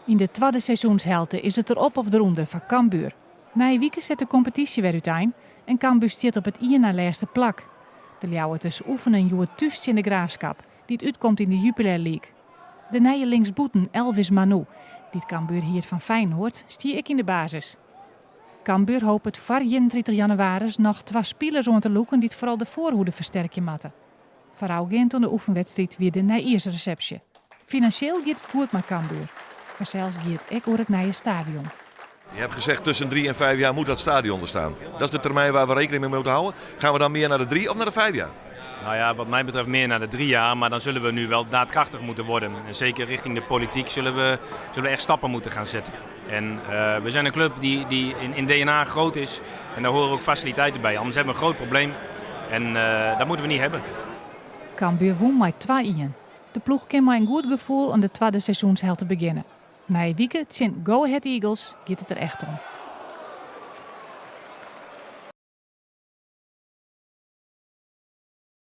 Yn de twadde seizoenshelte is it der op of derûnder foar Cambuur. Nije wike set de kompetysje wer útein en Cambuur stiet op it ien nei lêste plak. De Ljouwerters oefenen hjoed thús tsjin De Graafschap, dy't útkomt yn de Jupiler League. De nije linksbûten Elvis Manu, dy't Cambuur hiert fan Feyenoord, stie ek yn de basis. Cambuur hopet foar 31 jannewaris noch twa spilers oan te lûken dy't foaral de foarhoede fersterkje moatte. Foarôfgeand oan de oefenwedstriid wie de nijjiersresepsje. Finansjeel giet it goed mei Cambuur. Fansels gie it ek oer it nije stadion. Je hebt gezegd tussen 3 en 5 jaar moet dat stadion er staan. Dat is de termijn waar we rekening mee moeten houden. Gaan we dan meer naar de 3 of naar de 5 jaar? Nou ja, wat mij betreft meer naar de 3 jaar, maar dan zullen we nu wel daadkrachtig moeten worden. En zeker richting de politiek zullen we echt stappen moeten gaan zetten. En we zijn een club die in DNA groot is en daar horen ook faciliteiten bij. Anders hebben we een groot probleem en dat moeten we niet hebben. Cambuur wûn mei 2-1. De ploech kin mei in goed gefoel oan de twadde seizoenshelte begjinne. Nije wike tsjin Go Ahead Eagles giet it der echt om.